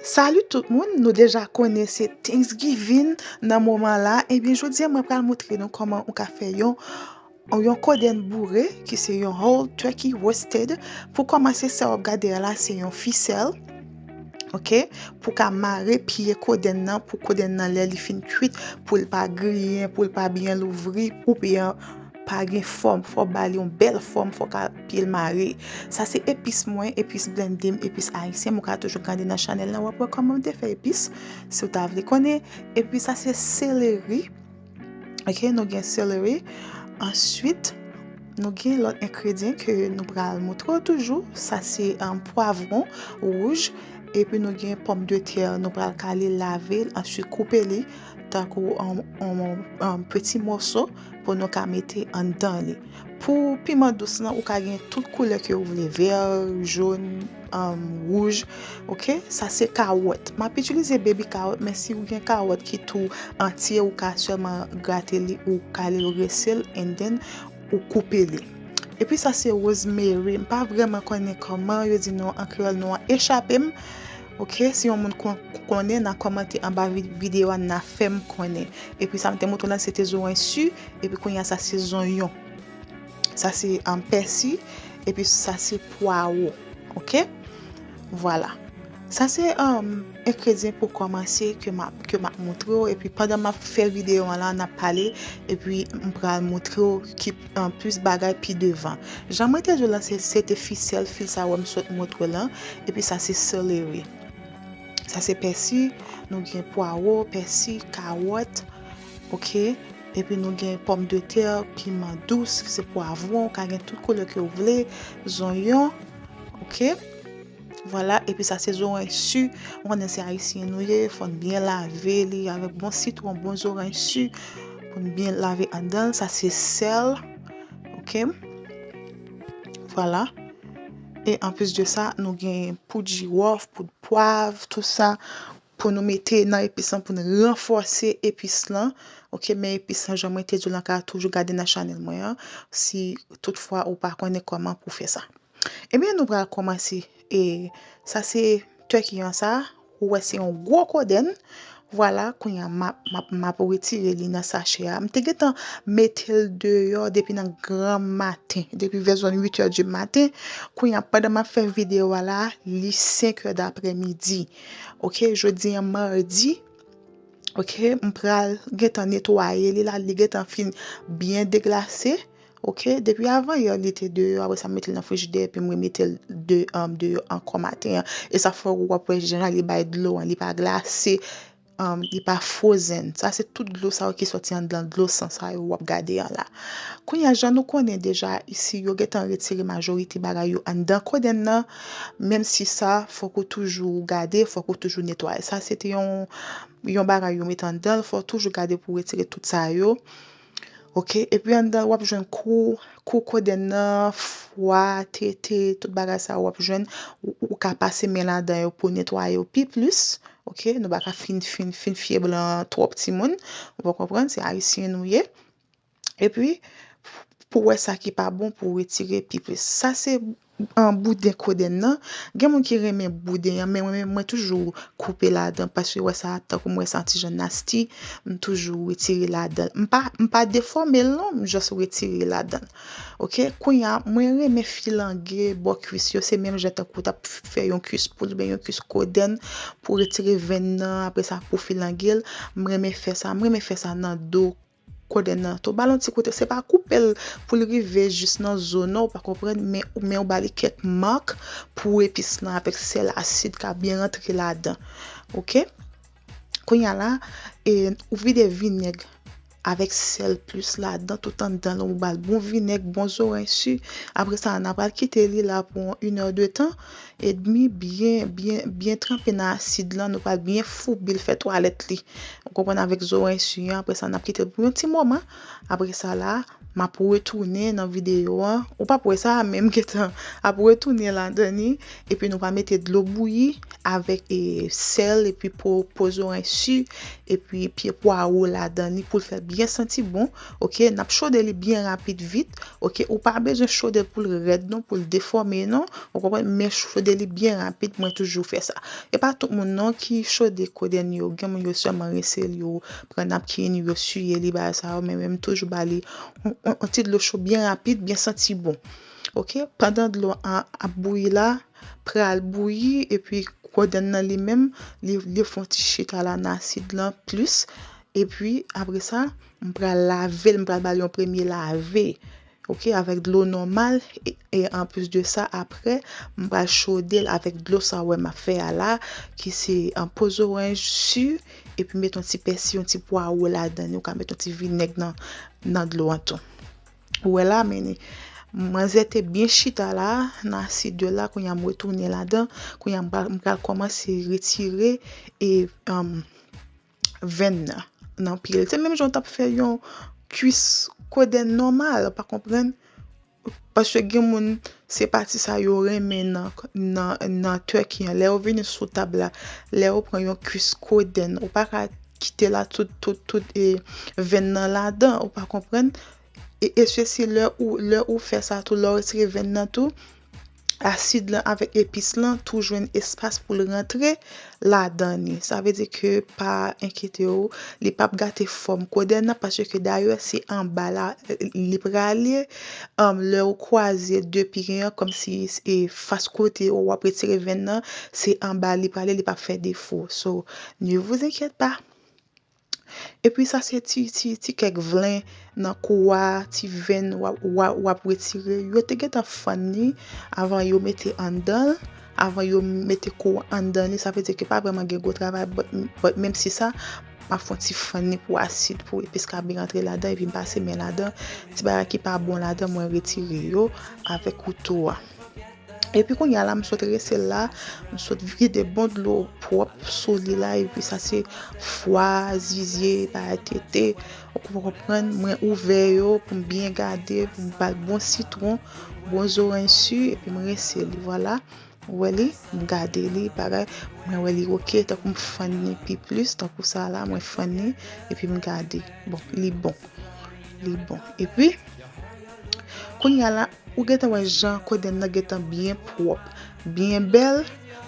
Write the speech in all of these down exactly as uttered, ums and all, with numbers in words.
Salut tout moun, nou deja konnen se Thanksgiving nan moman la. Ebyen, jodi a mwen pral montre nou kòman ou ka fè yon yon kodenn boure ki se yon whole turkey roasted. Pou kòmanse, sa w ap gade a la se yon fisèl. Ok, pou ka mare pye kodenn nan, pou kodenn nan lè li fin kwit, pou l pa griyen, pou l pa byen louvri, pou pye an pa gen fòm, fò w ba li yon bèl fòm, fò w ka pye l mare. Sa se epis mwen, epis blende m, epis ayisyen, ou ka toujou gade nan chanèl la, w ap wè kòman m te fè epis, si w ta vle konnen. Epi sa se seleri. Ok, nou gen celery. Answit, nou gen lòt engredyan ke nou pral montre w toujou. Sa se um, pwavwon wouj. Epi nou gen pòmdetè, nou pral kale, lave l, answit koupe li tankou an, an, an peti mòso pou nou ka mete anndan li. Pou piman dous lan, ou ka gen tout koulè ke ou vle, vè, jòn, um, wouj. Ok, sa se kawòt. M ap itilize baby kawòt, men si ou gen kawòt ki tou antye, ou ka sèlman grate li, ou kale l, ou rese l, and then ou koupe li. Epi sa se rosemary. M pa vrèman konnen kòman yo di non an kreyòl, non an echape m. Ok, si yon moun kon- konnen, n a kòmante anba vi- videyo a, n a fè m konnen. Epi sa m te montre w la, se te zoranj si, epi kounye a sa se zonyon. Sa se um, pèsi, epi sa se pwawo. Ok? Vwala. Sa se um, engredyan pou kòmanse ke m ap ke m ap montre w. Epi pandan m ap fè videyo an la, n ap pale, epi m pral montre w ki um, plis bagay pi devan. Jan mwen te di w la, se se te fisèl, fil sa wè m sot montre w lan, epi sa se celery. Sa se pèsi, nou gen pwawo, pèsi, kawòt, ok? Epi nou gen pòmdetè, piman dous, se pwavwon, ou ka gen tout koulè ke w vle, zonyon, ok? Vwala, epi sa se zoranj si. Ou konnen se ayisyen nou ye, fò n byen lave li avèk bon sitwon, bon zoranj si, pou n byen lave anndan l. Sa se sèl, ok? Vwala. E anplis de sa, nou gen poud jiwòf, poud pwav, tout sa pou nou mete nan epis lan, pou nou ranfòse epis lan. Ok, men epis lan, jan mwen te di w lan, ka toujou gade nan chanèl mwen an, si toutfwa ou pa konnen kòman pou fè sa. Ebyen, nou pral kòmanse. E sa se turkey an sa, ou wè se yon gwo kodenn. Vwala, kounye a m ap, m ap, m ap retire li nan sachè a. M te gentan mete l deyò depi nan granmaten, depi vè zòn uit è di maten. Kounye a, pandan m ap fè videyo a la, li senk è daprèmidi. Ok, jodi a madi. Ok, m pral gentan netwaye li la, li gentan fin byen deglase. Ok, depi avan yè li te deyò, apre sa m mete l nan frijidè, epi m remete l de, um, deyò ankò maten an. E sa fè w ap wè jan li bay dlo an, li pa glase, um, li pa frozen. Sa se tout dlo sa yo ki sòti anndan dlo san sa yo w ap gade an la. Kounye a, jan nou konnen deja, isi yo gentan retire majorite bagay yo anndan kodenn nan, menm si sa, fòk ou toujou gade, fòk ou toujou netwaye. Sa se te yon, yon bagay yo mete anndan l, fò w toujou gade pou w retire tout sa yo. Ok, epi anndan w ap jwenn kou, kou kodenn nan, fwa, tete, tout bagay sa yo w ap jwenn. Ou, ou ka pase men ladan yo pou netwaye yo pi plis. Ok, nou pa ka fin, fin, fin fye blan twòp timoun. Ou pa konprann, se ayisyen nou ye. Epi, pou wè sa ki pa bon, pou w retire pi plis. Sa se an bouden kodenn nan. Gen moun ki renmen bouden an, men mwen, mwen toujou koupe ladan, paske wè sa, tankou m wè sa an ti jan nasty, m toujou retire ladan. M pa, m pa defòme l non, m just retire ladan. Ok, kounye a, mwen renmen filange bò kwis yo, se menm jan tankou w t ap fè yon kwis poul oubyen yon kwis kodenn pou retire venn nan, apre sa pou filange l. M renmen fè sa, m renmen fè sa nan do kodenn nan tou. Ba l yon ti kote, se pa koupe l pou l rive jis nan zo non, ou pa konprann, men, men ou ba li kèk mak pou epis lan avèk sèl asid ka byen rantre ladan. Ok? Kounye a la, e, ou vide vinèg avèk sèl plis ladan, tout anndan l, ou ba l bon vinèg, bon zoranj si. Apre sa, n a pral kite li la pou yon inè de tan edmi, byen, byen, byen tranpe nan asid lan, nou pral byen foubi l, fè twalèt li. Ou konprann, avèk zoranj si an, apre sa, n ap kite l pou yon ti moman. Apre sa la, m ap retounen nan videyo an. Ou p ap wè sa, men m gentan ap retounen ladan li. Epi nou va mete dlo bouyi avèk, e, sèl, epi po, po zoranj si, epi pye pwawo ladan li pou l fè byen santi bon, oke, n ap chode li byen rapid vit, oke, ou pa bezwen chode l pou l rèd non, pou l defòme non, ou konprann, men chode li byen rapid, mwen toujou fè sa. E pa tout moun non ki chode kodenn yo, gen moun yo sèlman rense l, yo pran napkin, yo siye li, bagay sa yo, men mwen m toujou ba li yon, yon, yon ti dlo cho byen rapid, byen santi bon. Oke, pandan dlo an ap bouyi la, pral bouyi, epi kodenn nan li menm, li, li fè yon ti chita la nan asid lan plis, epi apre sa, m pral lave l, m pral ba l yon premye lave, oke, avèk dlo nòmal, e, e anplis de sa, apre, m pral chode l avèk dlo sa w wè m ap fè a la, ki se, an, po zoranj si, epi met yon ti pèsi, yon ti pwawo ladan li, ou ka met yon ti vinèg nan, nan dlo an tou. Ou wè la, men manzè te byen chita la, nan asid yo la, kounye a m retounen ladan, kounye a m pral, m pral kòmanse retire e, um, venn nan, nan pye l. Se menm jan w t ap fè yon kwis kodenn nòmal, ou pa konprann? Paske gen moun, se pati sa yo renmen nan, nan, nan turkey an. Lè yo vini sou tab la, lè yo pran yon kwis kodenn, ou pa ka kite la tout, tout, tout, e, venn nan ladan, ou pa konprann? E, e sesi, lè ou, lè ou fè sa tou, lè ou retire venn nan tou, asid lan avèk epis lan tou jwenn espas pou l rantre ladan li. Sa vle di ke pa enkyete w, li p ap gate fòm kodenn nan, paske dayè se anba la li prale, um, lè ou kwaze de pye an, kòmsi e fas kote w ap retire venn nan, se anba li prale, li p ap fè defo. So, ne vous inquiétez pas. Epi sa se ti, ti, ti kèk vlen nan kou a, ti venn w ap, w ap, w ap retire. Yo te gentan fann li avan yo mete anndan l, avan yo mete kou anndan li. Sa vle di ke pa vrèman gen gwo travay, but, but menm si sa, m ap fè yon ti fann li pou asid, pou epis ka byen rantre ladan, epi m pase men ladan. Ti bagay ki pa bon ladan, mwen retire yo avèk kouto a. Epi kounye a la, m sot rense l la, m sot vide bon dlo pwòp sou li la, epi sa se fwa, zizye, bagay tete. Ou konprann, mwen ouvè yo pou m byen gade, pou m ba l bon sitwon, bon zoranj si, epi m rense li, vwala. Ou wè li, m gade li, bagay, mwen wè li oke, tankou m fann li pi plis, tankou sa la, mwen fann li, epi m gade. Bon, li bon. Li bon. Epi, kounye a la, ou gentan wè jan kodenn nan gentan byen pwòp, byen bèl.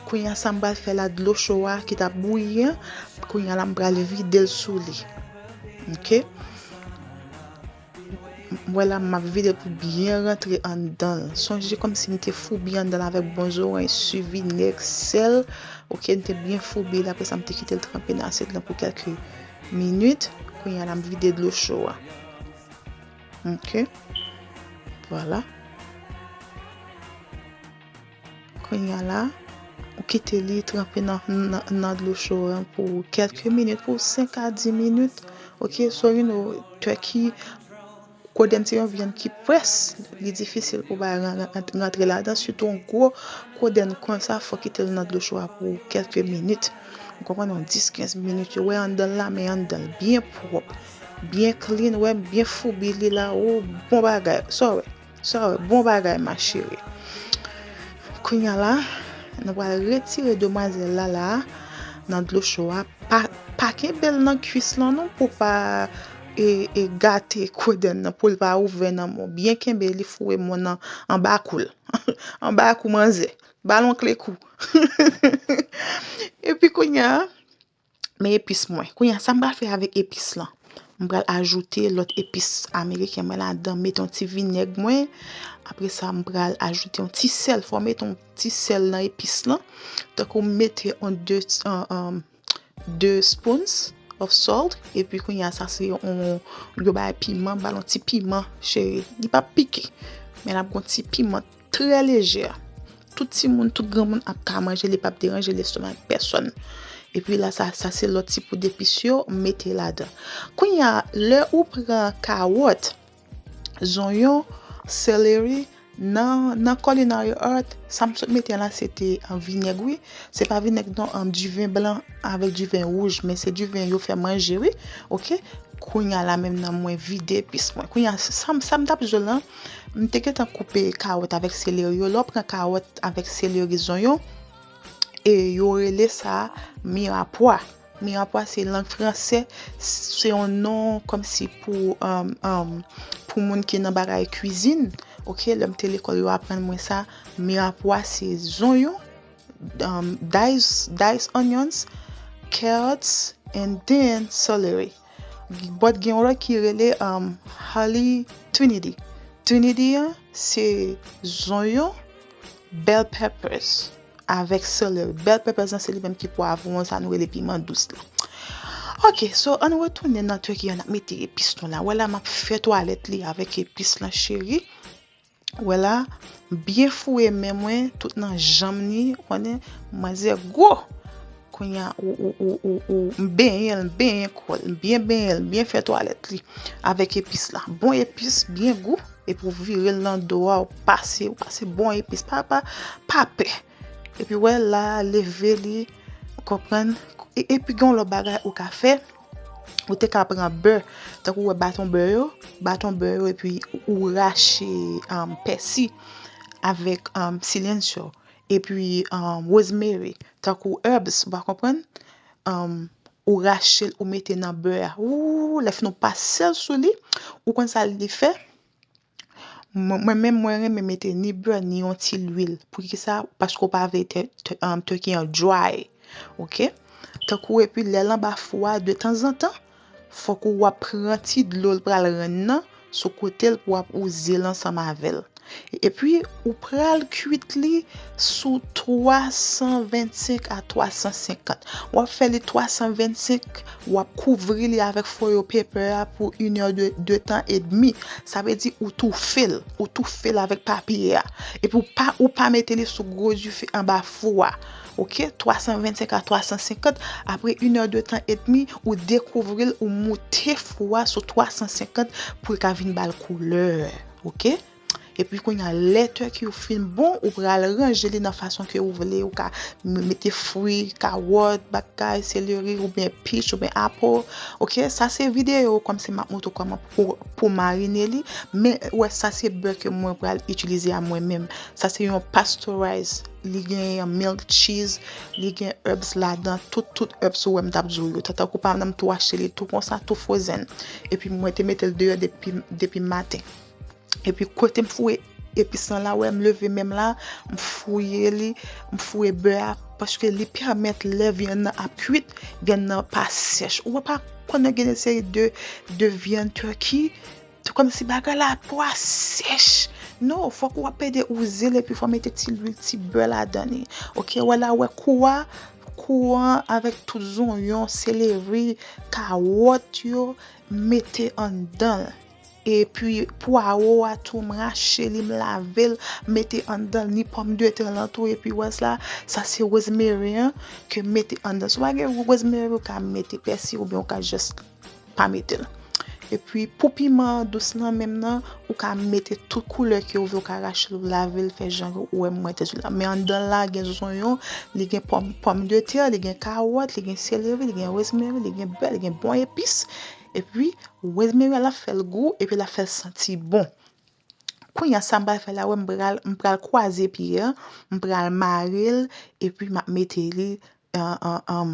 Kounye a sa m pral fè la, dlo cho a ki t ap bouyi an, kounye a la m pral vide l sou li. Oke? M wè la m ap vide l pou byen rantre anndan l. Sonje kòmsi m te foubi anndan l avèk bon zoranj, si, vinèg, sèl. Oke, m te byen foubi l. Apre sa, m te kite l tranpe nan asyèt lan pou kèlke minit. Kounye a la m vide dlo cho a. Oke. Vwala. Kounye a la, ou kite li tranpe nan, nan, nan dlo cho a pou kèlke minit, pou senk a dis minit. Oke, so you know, turkey, kodenn se yon vyann ki près, li difisil pou bagay ran-, ran-, rantre ladan, sitou yon gwo kodenn konsa, fò kite l nan dlo cho a pou kèlke minit. Ou konprann, yon dis, kenz minit, yo wè anndan l la, men anndan l byen pwòp, byen clean, wè, byen foubi li la, o, bon bagay. Sa w wè? Sa w wè? Bon bagay, ma chérie. Kounye a la, nou pral retire demwazèl la, la, nan dlo cho a. Pa, pa kenbe l nan kwis lan, non, pou pa, e, e, gate kodenn nan, pou l pa ouvè nan men w. Byen kenbe li, foure men w nan, anba kou l. Anba kou manzè. Ba l yon kle kou. Epi kounye a, men epis mwen. Kounye a, sa m pral fè avèk epis lan? M pral ajoute lòt epis ameriken mwen ladan, mete yon ti vinèg mwen. Apre sa, m pral ajoute yon ti sèl. Fò w mete yon ti sèl nan epis lan. Tankou m mete yon de, yon, yon de spoons of salt. Epi kounye a, sa se yon, yo bay piman, ba l yon ti piman, cheri. Li p ap pike. Men l ap gon ti piman trè lejè. Tout timoun, tout granmoun ap ka manje, li p ap deranje lestomak pèsonn. Epi la, sa, sa se lòt ti poud epis yo, m mete ladan. Kounye a, lè ou pran kawòt, zonyon, celery, nan, nan Culinary Art, sa m sot mete an la, se te an vinèg, wi. Se pa vinèg, non, an diven blan avèk diven wouj, men se diven yo fè manje, wi. Oke? Kounye a la menm nan mwen vide epis mwen. Kounye a, sa m, sa m t ap di w lan, m te gentan koupe kawòt avèk seleri yo. Lè w pran kawòt avèk seleri, zonyon, e yo rele sa mirapwa. Mirepoix se lang fransè, se yon non kòmsi pou, um, um, pou moun ki nan bagay kwizin. Ok, lè m te lekòl, yo aprann mwen sa. Mirepoix se zonyon, um, diced, diced onions, carrots, and then celery. But gen yon lòt ki rele, um, holly trinity. Trinity an, se zonyon, bell peppers, avèk celery. Bell peppers lan, se li menm ki pwavwon, sa nou rele piman dous la. Ok, so ann retounen nan turkey an, n ap mete epis nou la. Wè la, m ap fè twalèt li avèk epis lan, cheri. Wè la, byen fouye men mwen, tout nan janm ni, ou konnen, manzè gwo. Kounye a, ou, ou, ou, ou, ou, m benyen l, m benyen kò l, m byen benyen l, m byen fè twalèt li avèk epis la. Bon epis, byen gou, epi w vire l nan do a, w pase, w pase bon epis, pa, pa, pa pè. Epi wè la, leve li, w konprann? E, epi gen yon lòt bagay ou ka fè, ou te ka pran bè, tankou wè baton bè yo, baton bè yo, epi ou rache, um, pèsi avèk, um, cilantro, epi, um, rosemary, tankou herbs, ou pa konprann? Um, ou rache l, ou mete nan bè a. Ou, lè fin ou pase l sou li, ou konn sa li fè? Mwen, mwen menm, mwen renmen mete ni bè, ni yon ti lwil. Poukisa? Paske w pa vle te, te, um, turkey an dry. Ok? Tankou, epi lè l anba fou a, de tanzantan, fòk ou w ap pran ti dlo l pral rann nan, sou kote l pou w ap wouze l ansanm avè l. Epi, ou pral kwit li sou twa san vennsenk a twa san senkant. W ap fè li twa san vennsenk, w ap kouvri li avèk foil paper a pou inè de, de tan edmi. Sa vle di ou toufe l, ou toufe l avèk papye a. Epi ou pa, ou pa mete li sou gwo dife anba fou a. Ok, twa san vennsenk a twa san senkant, apre inè de tan edmi, ou dekouvri l, ou moute fou a sou twa san senkant pou l ka vin ba l koulè. Ok? Epi kounye a, lè turkey ou fin bon, ou pral ranje li nan fason ke ou vle. Ou ka m-, mete fwi, kawòt, bagay, seleri, oubyen peach, oubyen apple. Ok, sa se videyo kòmsi m ap montre w kòman pou, pou marine li. Men, wè, sa se bè ke mwen pral itilize a mwen menm. Sa se yon pasteurized, li gen milk cheese, li gen herbs ladan, tout, tout herbs ou wè m t ap di w yo. Tankou pa m tou achte li tou konsa, tou frozen. Epi mwen te mete l deyò depi, depi maten. Epi kote m fouye epis lan la, wè, m leve menm la, m fouye li, m fouye bè a, paske li pèmèt lè vyann nan ap kwit, vyann nan pa sèch. Ou pa konnen gen de seri de, de vyann turkey, tou kòmsi bagay la pwa sèch. Non, fòk ou ap ede wouze l, epi fò mete ti lwil, ti bè ladan li. Ok, wè la, wè kou a, kou an avèk tout zonyon, seleri, kawòt yo, mete anndan l. Epi pwawo a tou, m rache li, m lave l, m mete anndan l, ni pòmdetè lan tou, epi wè sa, sa se rosemary an ke m mete anndan. Si w pa gen rosemary, ou ka mete pèsi oubyen ou ka just pa mete l. Epi pou piman dous lan menm nan, ou ka mete tout koulè ke ou vle, ou ka rache l, ou lave l, fè jan ou wè mwen te di w la. Men anndan l la gen zonyon, li gen pòm, pòmdetè, li gen kawòt, li gen seleri, li gen rosemary, li gen bè, li gen bon epis. Epi, rosemary a, l ap fè l gou, epi l ap fè l santi bon. Kounye a, sa m pral fè la, wè, m pral, m pral kwaze pye a, m pral mare l, epi m ap mete li, an, an, an,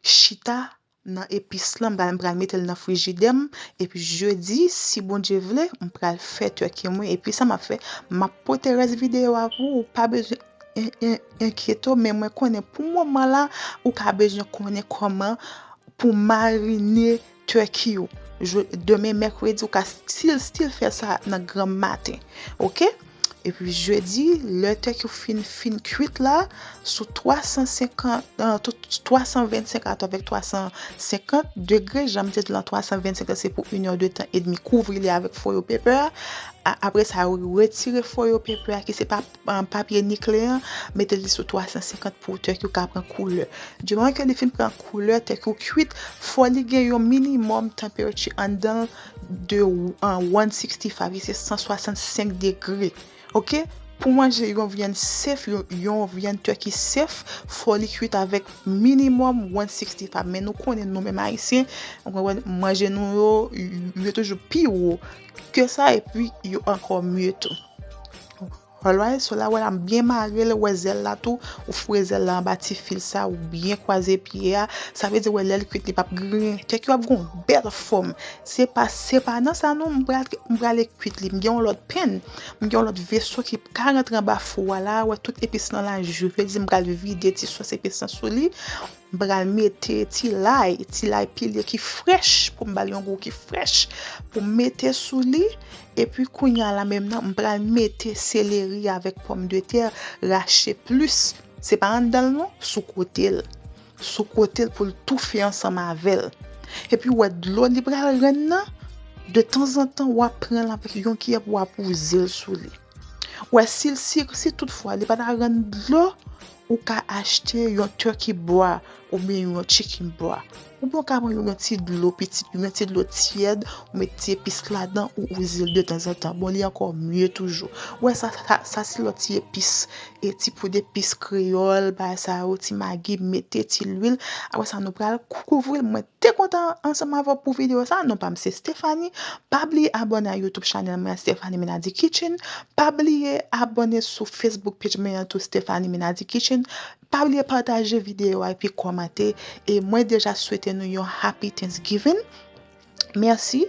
chita nan epis lan, m pral, m pral mete l nan frijidè m, epi jedi, si Bondye vle, m pral fè turkey mwen, epi sa m ap fè, m ap pote rès videyo a pou ou, ou pa bezwen en-, en-, enkyete w, men mwen konnen pou moman la, ou ka bezwen konnen kòman pou marine turkey ou. Je-, demen mèkredi, ou ka still, still fè sa nan granm maten. Ok? Epi jedi, lè turkey ou fin, fin kwit la, sou twa san senkant, euh, twa san vennsenk atò avèk twa san senkant degre, jan m te di lan, twa san vennsenk la, se pou inè de tan edmi, kouvri li avèk foil paper a. A-, apre sa, ou retire foil paper a, ki se pa, euh, papye nikle an, mete li sou twa san senkant pou turkey ou ka pran koulè. Di moman ke li fin pran koulè, turkey ou kwit, fò li gen yon minimòm tanperati anndan de, euh, one sixty-five, ki se san swasannsenk degre. Ok? Pou manje yon vyann sèf, yon, yon vyann turkey sèf, fò li kwit avèk minimòm one sixty-five. Men nou konnen nou menm Ayisyen, ou konprann, manje nou yo, yo toujou pi wo ke sa, epi yo ankò mye tou. Alright, so la, wè la, m byen mare l, wè zèl la tou, ou foure zèl la anba ti fil sa, ou byen kwaze pye a. Sa vle di, wè, lè l kwit, li p ap griyen. Tèk yo ap gen yon bèl fòm. Se pa, se pa nan sa non, m pral, m prale kwit li. M gen yon lòt pan, m gen yon lòt veso ki ka rantre anba fou a la, wè, tout epis lan la, je veux dire, m pral vide ti sòs epis lan sou li. M pral mete ti lay, ti lay pile ki frèch, pou m ba l yon gou ki frèch, pou m mete sou li. Epi kounye a la menm nan, m pral mete seleri avèk pòmdetè rache plis. Se pa anndan l non, sou kote l. Sou kote l pou l toufe ansanm avè l. Epi w wè dlo li pral rann nan, de tanzantan w ap pran l avèk yon kiyè pou w ap wouze l sou li. Wè, si, si, si toutfwa li pa ta rann dlo, ou ka achte yon turkey broth oubyen yon chicken broth. Oubyen ou ka pran yon ti dlo pitit, yon ti dlo tyèd, ou met ti epis ladan, ou wouze l de tanzantan. Bon, li ankò mye toujou. Wè, sa, sa, sa se lòt ti epis, e ti poud epis kreyòl, bagay sa yo, ti magi, mete ti lwil. Apre sa, nou pral kouvri l. Mwen te kontan ansanm avè w pou videyo sa. Non pa m se Stephanie. Pa bliye abòne a YouTube channel mwen, Stephanie Menady Kitchen. Pa bliye abòne sou Facebook page mwen an tou, Stephanie Menady Kitchen. Pa bliye pataje videyo a epi kòmante. E mwen deja swete nou yon Happy Thanksgiving. Mèsi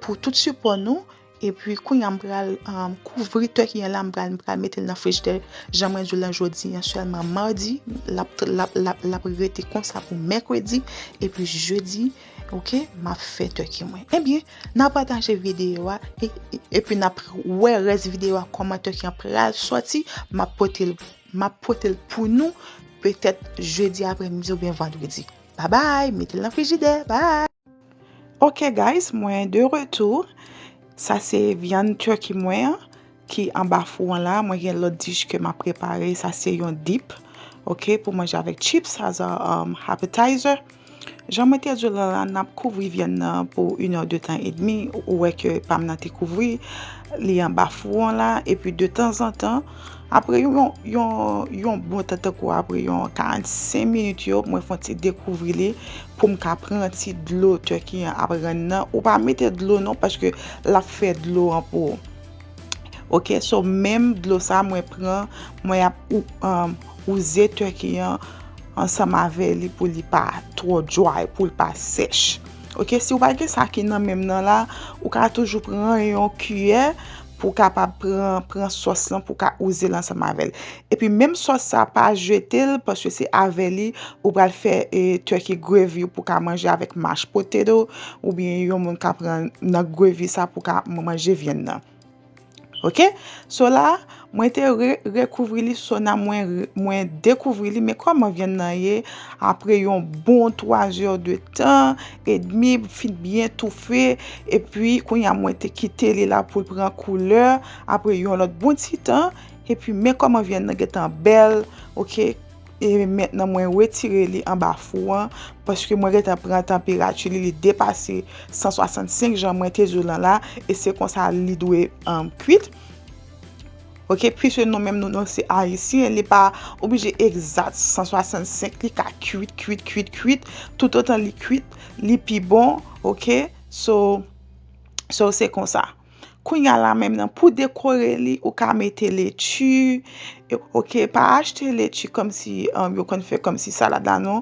pou tout sipò nou. Epi kounye a m pral, um, kouvri turkey an la, m pral, m pral mete l nan frijidè. Jan mwen di w la jodi an, sèlman madi, l ap, l ap, l ap, l ap rete konsa pou mèkredi. Epi jedi, oke, m ap fè turkey mwen. Ebyen, n a pataje videyo a, e, e, epi n ap wè rès videyo a, kòman turkey an pral sòti, m ap pote l, m ap pote l pou nou, petèt jedi aprèmidi oubyen vandredi. Babay, mete l nan frijidè, bye! Ok guys, mwen de retour. Sa se vyann turkey mwen an ki anba fou an la. Mwen gen lòt dish ke m ap prepare. Sa se yon dip, ok, pou manje avèk chips as a, um, appetizer. Jan mwen te di w la, la, n ap kouvri vyann nan pou inè de tan edmi. Ou wè ke pa m nan te kouvri li anba fou an la. Epi de tanzantan, apre yon, yon, yon bon tan, tankou apre yon karannsenk minit yo, mwen fè yon ti dekouvri li pou m ka pran ti dlo turkey an ap rann nan. Ou pa mete dlo non, paske l ap fè dlo an pou ou. Ok, so menm dlo sa mwen pran, mwen ap ou, um, wouze turkey an ansanm avè li pou li pa twò dry, pou li pa sèch. Ok, si w pa gen sa ki nan men m nan la, ou ka toujou pran yon kiyè pou w kapab pran, pran sòs lan, pou w ka wouze l ansanm avè l. Epi menm sòs sa, pa jete l, paske se avè li ou pral fè, e, turkey gravy pou w ka manje avèk mashed potato, oubyen yon moun ka pran nan gravy sa pou w ka manje vyann nan. Ok? So la, mwen te re-, rekouvri li, so la mwen re-, mwen dekouvri li, men kòman vyann nan ye, apre yon bon twa zè de tan edmi, fin byen toufe, epi kounye a mwen te kite li la pou l pran koulè, apre yon lòt bon ti tan, epi men kòman vyann nan gentan bèl, ok? E mentnan mwen retire li anba fou an, paske mwen gentan pran tanperati li, li depase san swasannsenk jan mwen te di w lan la, e se konsa li dwe, um, kwit. Ok, piske nou menm nou, nou se ayisyen, li pa oblije egzat san swasannsenk, li ka kwit, kwit, kwit, kwit, toutotan li kwit, li pi bon, ok? So, so se konsa. Kounye a la menm nan, pou dekore li, ou ka mete leti. E, ok, pa achte leti kòmsi, um, yo konn fè kòmsi salad la, non.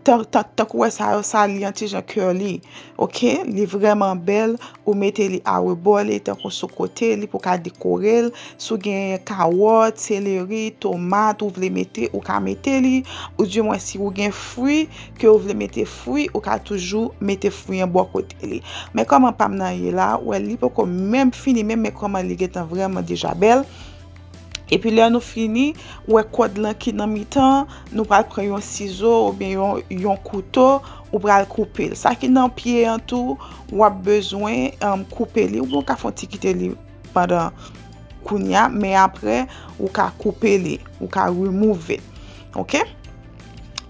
Tan, tan, tankou wè sa yo, sa li an ti jan curly. Ok, li vrèman bèl. Ou mete li arebò li, tankou sou kote li pou ka dekore l. Si w gen kawòt, seleri, tomat, ou vle mete, ou ka mete li. Oudimwen si w gen fwi, ke w vle mete fwi, ou ka toujou mete fwi an bò kote li. Men kòman pa m nan ye la, wè li poko menm fini, men men kòman li gentan vrèman deja bèl. Epi lè nou fini, wè kòd lan ki nan mitan, nou pral pran yon sizo oubyen yon, yon kouto, ou pral koupe l. Sa ki nan pye an tou, w ap bezwen, um, koupe li, oubyen w ka fè yon ti kite li pandan kounye a, men apre, ou ka koupe li, ou ka remove it. Ok?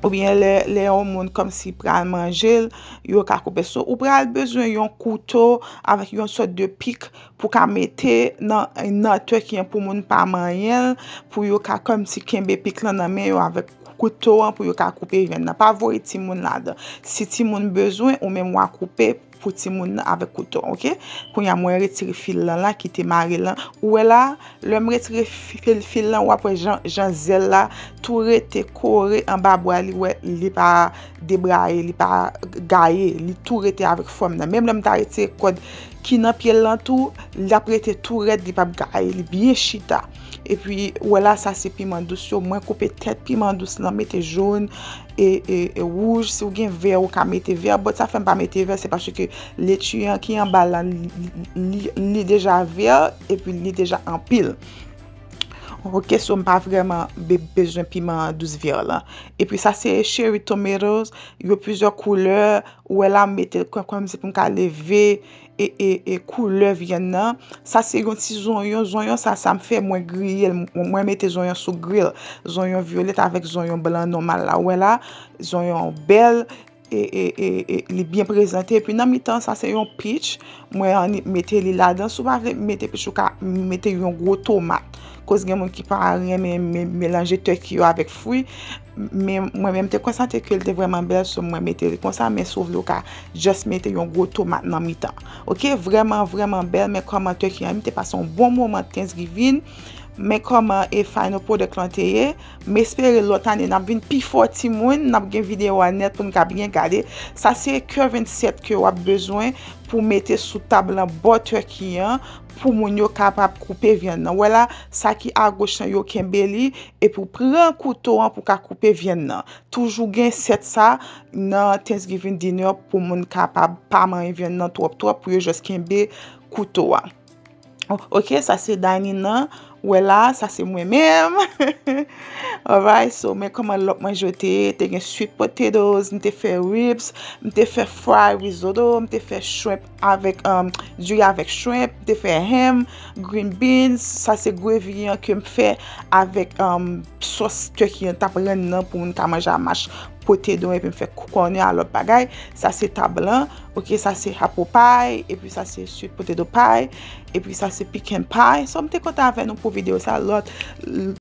Oubyen lè, lè yon moun kòmsi pral manje l, yo ka koupe. So, ou pral bezwen yon kouto avèk yon sòt de pik pou ka mete nan, nan turkey an pou moun pa manyen l, pou yo ka kòmsi kenbe pik lan nan men yo avèk kouto an pou yo ka koupe vyann nan. Pa voye timoun ladan. Si timoun bezwen, ou menm w a koupe, pou timoun nan avèk kouto, oke? Kounye a, mwen retire fil lan la ki te mare lan. Ou wè la, lè m retire fil, fil lan, w ap wè jan, jan zèl la tou rete kore anba bwa li, wè, li pa debraye, li pa gaye, li tou rete avèk fòm nan. Menm lè m ta retire kòd ki nan pye l lan tou, l ap rete tou rèd, li p ap gaye, li byen chita. Epi, wè la, sa se piman dous yo. Mwen koupe tèt piman dous lan, mete jòn e, e, e wouj. Si w gen vè, ou ka mete vè. But sa fè m pa mete vè, se paske leti an ki anba la, li, li, li deja vè, epi li deja anpil. Oke, so m pa vrèman be-, bezwen piman dous vè lan. Epi sa se cherry tomatoes, yo plizyè koulè. Ou wè la, m mete l kòm, kòmsi pou m ka leve e, e, e koulè vyann nan. Sa se yon ti zonyon. Zonyon sa, sa m fè, mwen griye l. Mwen, mwen mete zonyon sou grill. Zonyon vyolèt avèk zonyon blan nòmal la. Ou wè la, zonyon bèl. E, e, e, e li byen prezante. Epi nan mitan, sa se yon peach. Mwen annik mete li ladan. Si w pa vle mete peach, ou ka mete yon gwo tomat. Koz gen moun ki pa renmen me-, melanje turkey yo avèk fwi. Men mwen menm te konstate ke l te vrèman bèl, so mwen mete li konsa, men si w vle, ou ka just mete yon gwo tomat nan mitan. Oke, vrèman, vrèman bèl, men kòman turkey an, m te pase yon bon moman Thanksgiving, men kòman e final product lan te ye, m espere lòt ane n ap vin pi fò timoun, n ap gen videyo a nèt pou n ka byen gade. Sa se kè vennsèt ke w ap bezwen pou mete sou tab lan bò turkey an, pou moun yo kapab koupe vyann nan. Wè la, sa ki agoch lan, yo kenbe li, epi w pran kouto an pou ka koupe vyann nan. Toujou gen sèt sa nan Thanksgiving dinner pou moun kapab pa manyen vyann nan twòp twòp, pou yo just kenbe kouto a. O-, oke, sa se dining nan. Wè la, sa se mwen menm. Alright, so men kòman lòt manje yo te ye. Te gen sweet potatoes, m te fè ribs, m te fè fry risotto, m te fè shrimp avèk, um, diri avèk shrimp, m te fè ham, green beans, sa se gravy an ke m fè avèk, um, sòs turkey an t ap rann nan pou moun ka manje a mash potato epi m fè corned beef a lòt bagay. Sa se tab lan, oke, sa se apple pie, epi sa se sweet potato pie, epi sa se pecan pie. So m te kontan avè nou pou videyo sa, lòt